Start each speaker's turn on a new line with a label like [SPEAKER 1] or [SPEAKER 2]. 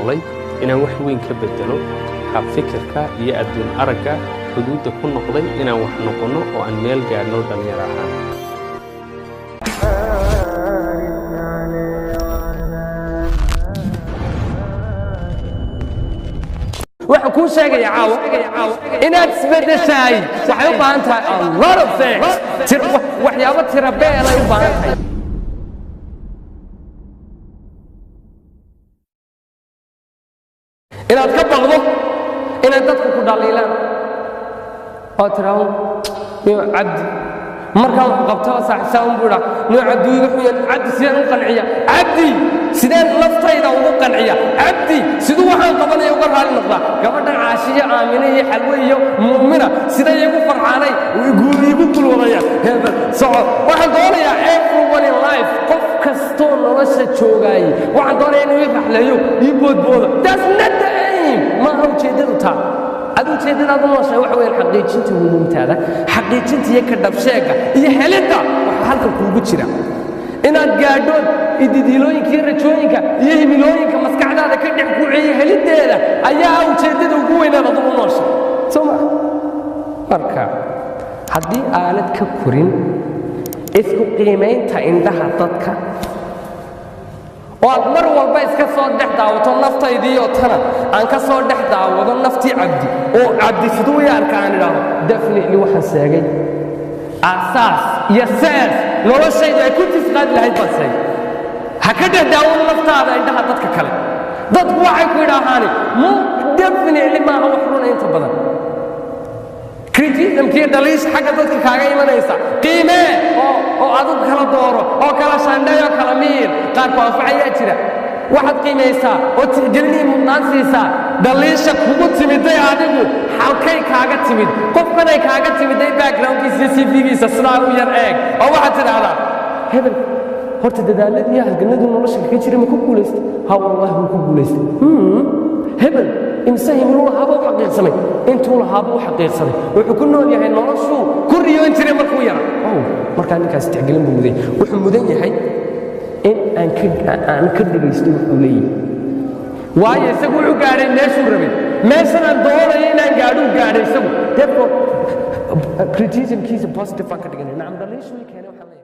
[SPEAKER 1] howlay inaan wax weyn ka beddelo habfikirka iyo adduun aragga xuduudda ku noqday inaan wax noqonno oo aan meel gaadhno dhallinyaro ahaan.
[SPEAKER 2] Waxaan kuu sheegaya caawa, inaad isbeddeshaay waxay u baahan tahay a lot of things, waxyaabo tira beelay u baahan tahay. Inaad ka baqdo inay dadku ku dhaliilaan oo tiraahdo, "Niyo Cabdi markaan wax qabtaba saaxiibsaa un buu idhaa, niyo Cabdi iga xun. Cabdi sideen u qanciya? Cabdi sideen naftayda ugu qanciya? Cabdi siduu waxaan qabanaya uga raali noqdaa? Gabadhan Caashiyo, Aamine iyo Xalwe iyo Mu'mina siday igu farxaanay, igu gulwadayaan? Hebel soco." Waxaan doonayaa everyone in life, qof kastoo nolosha joogaayey, waxaan doonayaa inuu ii raxleeyo, ii boodboodo. That's not the aim. Maaha ujeeddadu taa. Adu ujeeddadaad u nooshahay waxa weeyaan xaqiijinta humuumtaada, xaqiijinta iyo ka dhabsheegga iyo helidda waxa halkan kuugu jira, inaad gaadho ididiilooyinka iyo rajooyinka iyo himilooyinka maskaxdaada ka dhex guuceeya. Heliddeeda ayaa ujeeddada ugu weynaad adu u nooshahay, soo ma? Marka haddii aanad ka korin isku qiimaynta indhaha dadka oo aad mar walba iska soo dhex daawato, naftaydiioo tana aan ka soo dhex daawado naftii Cabdi, oo Cabdi siduu i arka aan idhaahdo, definitely waxaan sheegay aasaas iyo sees noloshaydu ay ku tisqaadi lahayd baan sheegay. Ha ka dhex daawan naftaada indhaha dadka kale. Dadku waxay ku idhaahaani mu definitely maaha wax runa. Inta badan criticismkiiyo dhaliisha xagga dadka kaaga imanaysa qiimee oo adigu kala dooro oo kala shandhay oo kala miir. Qaar ku anfacayaa jira. Waxaad qiimaysaa oo tixgelin iyo mudnaan siisaa dhaliisha kugu timiday. Adigu halkay kaaga timid? Qofkanay kaaga timiday backgroundkiisa iyo CV-giisa sidaa u yar eeg oo waxaad tidhaahdaa, hebel horta dadaaladii iyo halganadii nolosha kaga jira ma ku guulaystay? Ha, wallahi wuu ku guulaystay. Hebel imse himiluu lahaaba u xaqiiqsamay? Intuu lahaaba u xaqiiqsaday. Wuxuu ku nool yahay noloshuu ku riyoon jiray markuu yara. Oh, markaa ninkaas tixgelin buu mudan yahay. Wuxuu mudan yahay in aan ka dhegaysto wuxuu leeyahay, waayo isagu wuxuu gaadhay meeshuu rabay. Meeshan aan doonayo inaan gaadhuu gaadhay isagu. Therefore, criticismkiisa positive baan ka dhiganay. Nacam, dhaliishuu ii keenay waxaan leeyahay.